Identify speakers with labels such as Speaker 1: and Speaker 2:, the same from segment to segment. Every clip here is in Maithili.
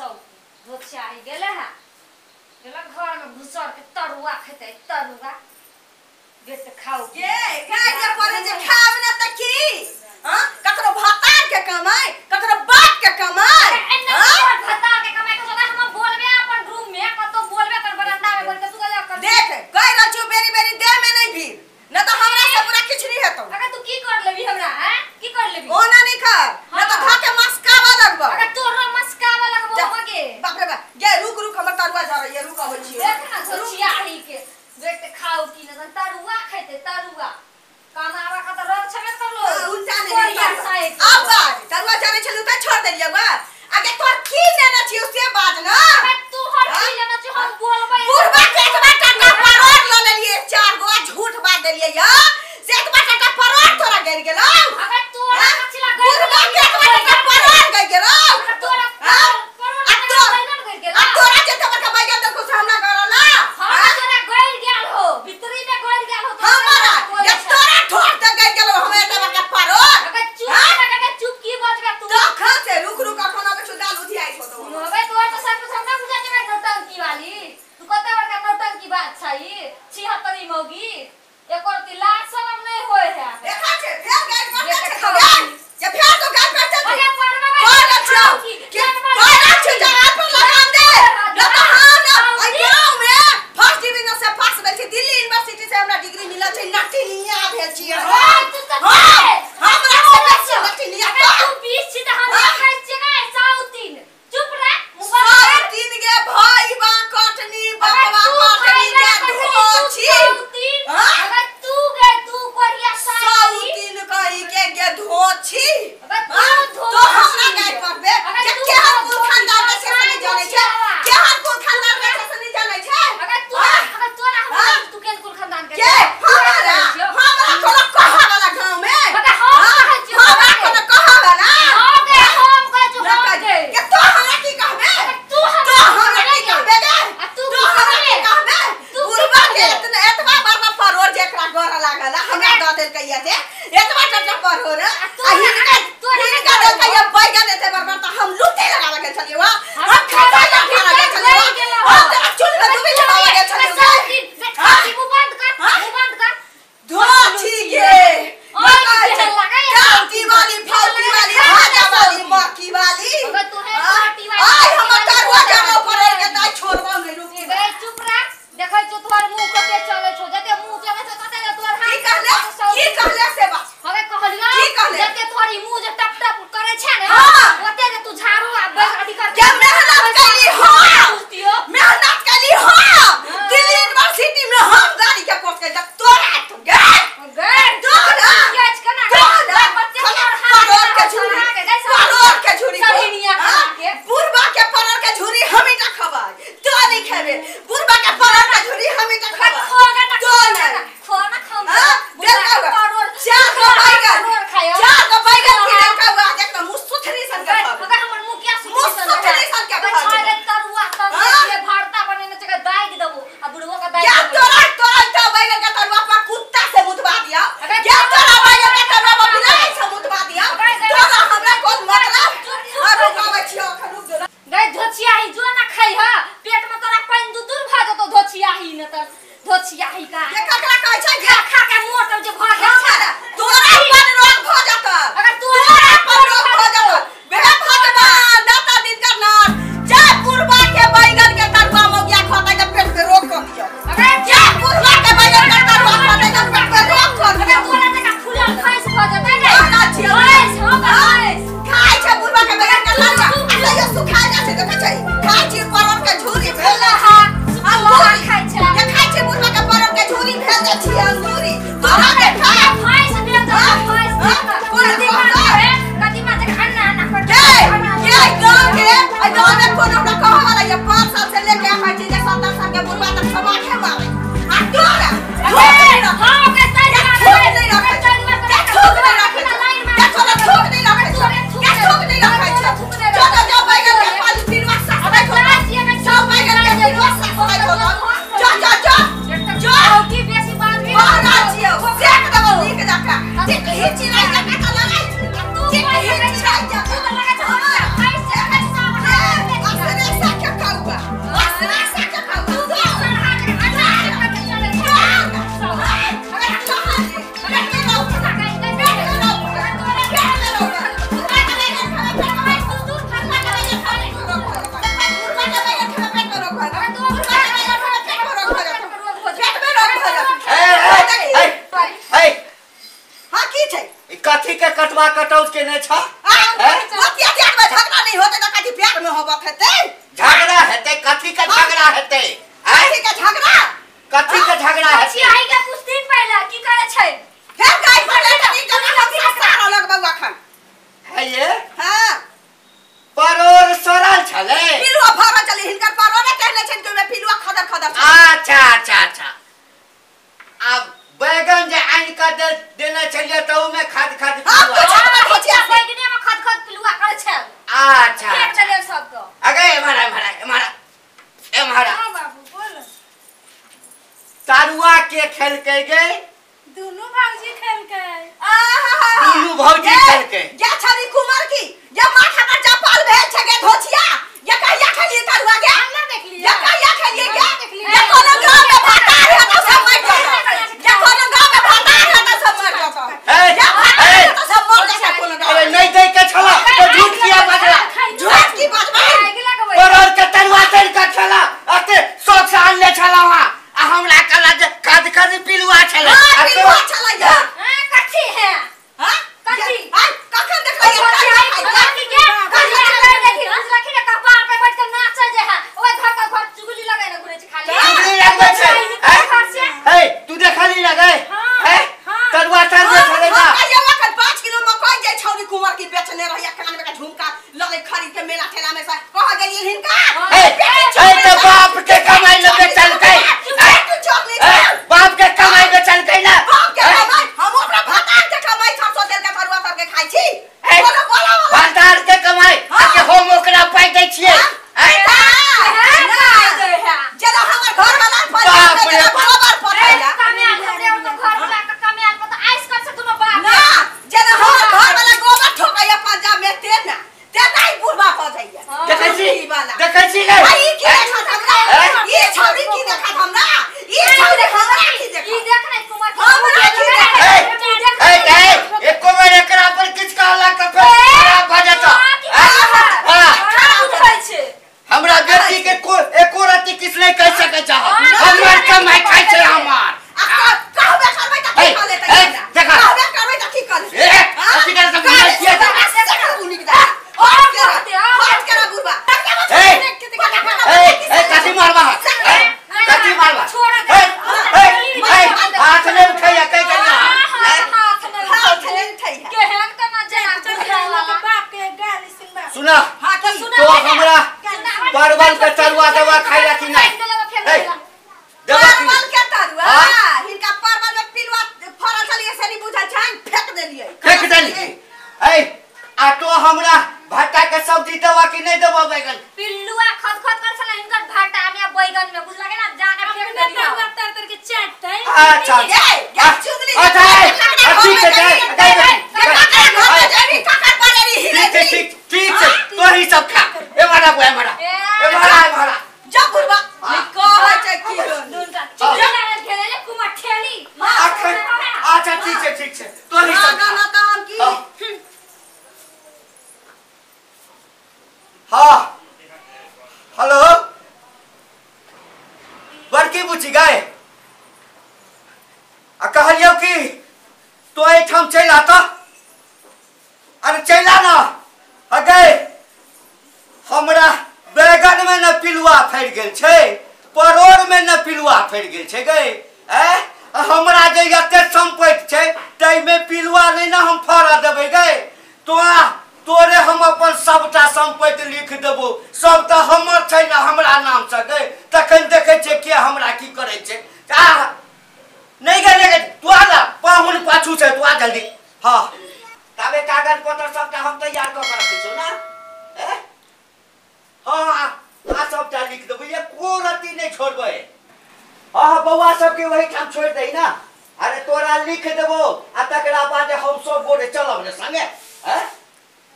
Speaker 1: सौ धोचाही गेले है गेला घर में घुसर के तरुआ खेते तरुआ बेट खाओ
Speaker 2: के गाय जे पड़े जे खाब ना त की हां ककरो भातार के कमाई ककरो बाप के कमाई
Speaker 1: हां भातार के कमाई के जगह हम बोलबे अपन रूम में कतो बोलबे कर बरामदा में बोल के तू गला कर
Speaker 2: देख कह रहल छी बेरी बेरी देह में नहीं भीड़ न त हमरा से पूरा किछ नहीं हेतौ।
Speaker 1: अगर तू की कर लेबी हमरा हैं की कर लेबी
Speaker 2: ओना नहीं कर न त धा के मस्कावा लगबो।
Speaker 1: अगर तोरो मस्कावा लगबो हमके
Speaker 2: बाप रे बाप गे रुक रुक हमर तरुआ झरैया रुक अबै छी।
Speaker 1: देख ना सोचियाही के देख खाओ की न तरुआ खेते तरुआ कमावा का त रोग छबे करलो
Speaker 2: उल्टा नहीं अब
Speaker 3: तरुआ कटौज केने छ?
Speaker 2: बतिया प्यार में झगड़ा नहीं होते त कथी प्यार में होबक हेतै?
Speaker 3: झगड़ा हेतै? कथी के झगड़ा हेतै?
Speaker 2: कथी के झगड़ा?
Speaker 3: कथी के झगड़ा हेतै?
Speaker 1: कथी आई के कुछ दिन पहले की करे छै?
Speaker 2: फेर गाय पर कथी के हम सारा लगबौ अखन
Speaker 3: है ये।
Speaker 2: हां
Speaker 3: परोर सड़ल छलै,
Speaker 2: पिलुआ भरल छलै, हिनकर परोरे कहने छनि कि ओमे पिलुआ खदर खदर छलै।
Speaker 3: अच्छा अच्छा अच्छा, आब बैगन जे आनि के देने छलियै त ओमे खद खद
Speaker 1: पिलुआ, बैगने में खद खद पिलुआ करे छै।
Speaker 3: अच्छा
Speaker 1: फेंक देलियै सब के।
Speaker 3: अगे एम्हर एम्हर एम्हर एम्हर।
Speaker 4: हां बाबू बोल।
Speaker 3: तरुआ के खेलकै गे?
Speaker 4: दुनू भौजी खेलकै।
Speaker 2: आहा
Speaker 3: दुनू भौजी खेलकै।
Speaker 2: या छरी कुमार की या माथा पर चपाल भेल छै गे धोछिया, या कहिया खेलिए तरुआ गे?
Speaker 4: हम ना देखलिए।
Speaker 2: या कहिया खेलिए गे? या कोनो गांव में भाता है त सब मर जतो, या कोनो गांव में भाता है त सब मर जतो, या भाता है त सब मर जतो कोनो गांव।
Speaker 3: अरे नहीं दे के छला तो झूठ किया बजला?
Speaker 2: झूठ की बजबा?
Speaker 3: परोर के तरुआ तरि के छला, अते शौक से आनले छला वहां, आ हमरा कहला जे खद खद पिलुआ छलै।
Speaker 2: हां पिलुआ छलै या।
Speaker 1: हां कथी है?
Speaker 2: हां
Speaker 1: कथी?
Speaker 2: हां कखन देखलै?
Speaker 3: चुगली लगबै छै। हे तू देखली ना गए? हे तरुआ तरुआ छलै ना।
Speaker 2: अखन 5 किलो मकई जे छौरी कुंवर की बेचने रहिया, कान में का झुमका लगे खरीद के मेला ठेला में से कह गेलिए हिनका।
Speaker 3: हे हे त बाप के कमाई ले बेचलकै। बाप के कमाई बेचलकै ना।
Speaker 2: बाप के कमाई? हम अपना भातार के कमाई सरसों तेल के तरुआ तर के खाइ छी। बोलो बोलो
Speaker 3: भातार के कमाई आ के हम ओकरा पाइ दै छियै?
Speaker 2: जेना हमर घर वाला
Speaker 3: बाप रे
Speaker 2: गोबर पथैला ना, जेना हमर घर वाला गोबर ठोकैया पंजाब में तेना तेना ही बुढ़वा भ जाइया।
Speaker 3: देखै छी देखै छी गे?
Speaker 2: ई की देखत हमरा? ई छौरी की देखत हमरा? ई छौरी हमरा की देखत?
Speaker 1: ई देख नै कुमार
Speaker 2: हमरा की देखत?
Speaker 3: ए ए एको बेर एकरा पर किछ कहला त फेर खराब भ जेतौ। हां
Speaker 1: खराब होइ छै।
Speaker 3: हमरा बेटी के एको रति किछ नहीं कह सकै छ। हमर कमाई खाइ छै हमर।
Speaker 2: आ कहबे करबै त की कह लेतै?
Speaker 3: देखा
Speaker 2: कहबे करबै त की कह लेतै?
Speaker 3: ए अथी कर सब बुझै छियै। ए ए कथी मारबा? कथी मारबा? ए ए हाथ नै उठैया कहि कहिया।
Speaker 1: हाथ नै
Speaker 2: हाथ नै उठैया
Speaker 1: केहन कना जना
Speaker 4: बाप के गाली सुनबा।
Speaker 3: सुना तो हमरा परवल के तरुआ दवा खाइला कि नहीं?
Speaker 2: परवल के तरुआ हिनका परवल में पिलुआ फरल छलिए से नहीं बुझल छनि, फेंक देलिए
Speaker 3: फेंक देलिए। ए आ तो हमरा भाटा के सब्जी दवा कि नहीं दवा? बैगन
Speaker 1: पिलुआ खद खद कर छलै हिनकर भाटा में बैगन में बुझला के ना जाके फेंक देलिए।
Speaker 4: तरुआ तर तर के चाटतै।
Speaker 3: अच्छा
Speaker 2: ए या चुगली।
Speaker 3: अच्छा ठीक छै
Speaker 2: काकर बरेरी हिले।
Speaker 3: ठीक ठीक ठीक छै तो ही सब खा। ए मारा बुआ मारा ए मारा मारा
Speaker 2: जा बुढ़वा नहीं कहै छै की
Speaker 1: दुनका चुगली लागल खेले कुमार ठेली।
Speaker 3: अच्छा ठीक छै ठीक छै तो ही सब
Speaker 2: ना ना त हम की।
Speaker 3: हाँ हेलो बड़की बुची गए आ कहलियौ कि तो एहिठाम चलि आ त। अरे चलि आ ना। आ गए हमरा बैगन में न पिलुआ फड़ि गेल छै, परोर में न पिलुआ फड़ि गेल छै गए। ए हमरा जे एते सम्पत्ति छै ताहिमे पिलुआ नहि ने हम फड़ऽ देबै गए। तोरा तोरे हम अपन सबटा सम्पत्ति लिख देबो, सब तऽ हमर छै ने हमरा नाम से गए। तखन देखै छियै के हमरा की करै छै। आ नहीं गए नहीं गए तू आ जा, पाहुन पाछू छै, तू आ जल्दी। हाँ ताबे कागज पत्र सबटा हम तैयार कऽ के रखै छियौ ना। ए हाँ आ सबटा लिख देबै, एको रत्ती नहि छोड़बै। हाँ बौआ सबके वही ठाम छोड़ि दही ना। अरे तोरा लिख देबो आ तकरा बाद हम सब गोटे चलब ने संगे।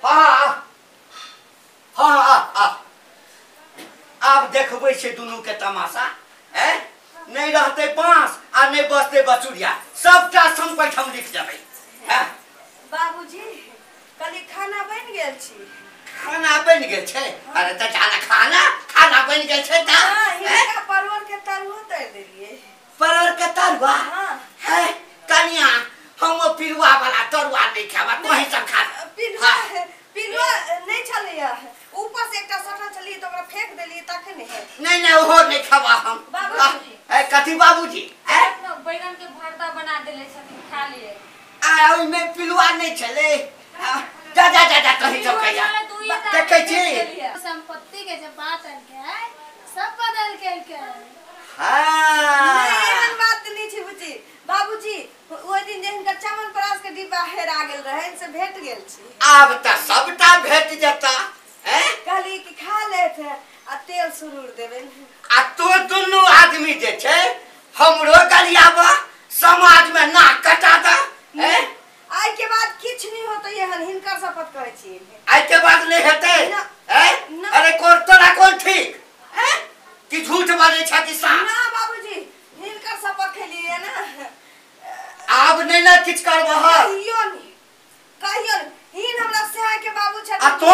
Speaker 3: हाँ हाँ हाँ आब देखबै छै दुनू के तमाशा। नहीं रहते बांस आ नहीं बसते बचुरिया, सबटा संपत्ति हम लिख देबै।
Speaker 2: बाबूजी कली खाना बनि गेल छी।
Speaker 3: खाना बनि गेल छै? अरे त जाना खाना खाना बनि गेल छै त।
Speaker 2: हिनका परवल के तरुआ तरि देलियै।
Speaker 3: परवल के तरुआ?
Speaker 2: हां।
Speaker 3: है कनिया हम ओ पिलुआ वाला तरुआ नहीं खाबा, तोही सब खा।
Speaker 2: पिलुआ पिलुआ नहीं छलैया, ऊपर से एकटा सटल छलियै तऽ ओकरा फेंक देलियै तखने।
Speaker 3: नहीं नहीं ओहो नहीं खाबा हम।
Speaker 1: बाबूजी।
Speaker 3: ए कथी बाबूजी? ए
Speaker 1: बैगन के भरता बना देले छथिन, खा लिए।
Speaker 3: आ ओइमे पिलुआ नहीं छलै। जा जा जा जा तोही सब खैया। देखै छी
Speaker 4: संपत्ति के जब बात आयल के सब बदल के।
Speaker 3: हां
Speaker 2: एहन बात नहीं छै बुची। बाबूजी ओहि दिन जे हिनकर च्यवनप्राश के डिब्बा हेरा गेल रहै से भेट गेल छी।
Speaker 3: आब त सबटा भेट जेता। हैं
Speaker 2: कहली कि खा लेत आ तेल सुरूर देबै।
Speaker 3: आ तो दुनू आदमी जे छै हमरो गलियाबा समाज में नाक कटा दा। हैं
Speaker 2: आइ के बाद किछ नहीं होतै एहन, हिनकर शपथ करै छी।
Speaker 3: आइ के बाद नहीं हेतै? हैं अरे कोन तोरा कोन ठीक हैं कि झूठ बाजै छ कि साच?
Speaker 2: ना बाबूजी हिनकर शपथ खेलिए ना।
Speaker 3: आब नहीं ना किछ करबह।
Speaker 2: कहियो नहीं, कहियो नहीं। हिन हमरा सेहा के बाबू छथिन।
Speaker 3: आ तो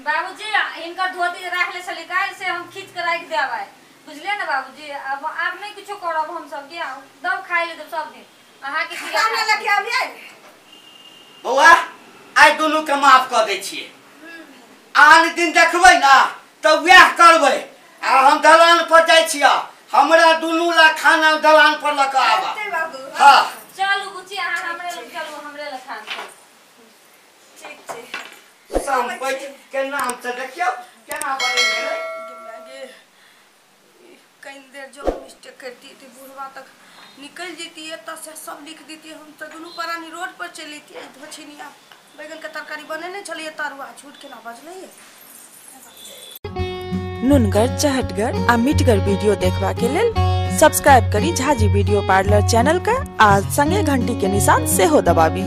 Speaker 1: बाबूजी हिनकर धोती राख ले छली काल्हि से हम खींच के राख देबै, बुझलिए ना बाबूजी। अब आब नहीं किछो करब हम सब के, दब खाइ ले देब सब दिन अहाँ के
Speaker 2: खाना लके आबियै।
Speaker 3: बौआ आइ दुनू के माफ कऽ दै छियै। आन दिन देखबै ना तऽ वएह करबै। आ हम दलान पर जाइ छियै, हमरा दुनू ला खाना दलान पर लऽ कऽ आबा। हाँ
Speaker 1: चलू बुची अहाँ हमरे लग चलू, हमरे लग खाना।
Speaker 2: ठीक छै।
Speaker 3: संपत्ति के नाम से देखियौ केना बनि गेलै।
Speaker 2: कहीं देर जो मिस्टेक करती थी बुढ़वा तक निकल जैती एतऽ से सब लिख देती, हम तऽ दुनू प्राणी रोड पर चलि जैतियै। धोछिनिया बैगन के तरकारी बनेने छलियै तरुआ, झूठ केना बजलैयै।
Speaker 5: नुनगर चहटगर आ मिठगर वीडियो देखबा के लेल सब्सक्राइब करी झाजी वीडियो पार्लर चैनल के आ संगे घंटी के निशान सेहो दबाबी।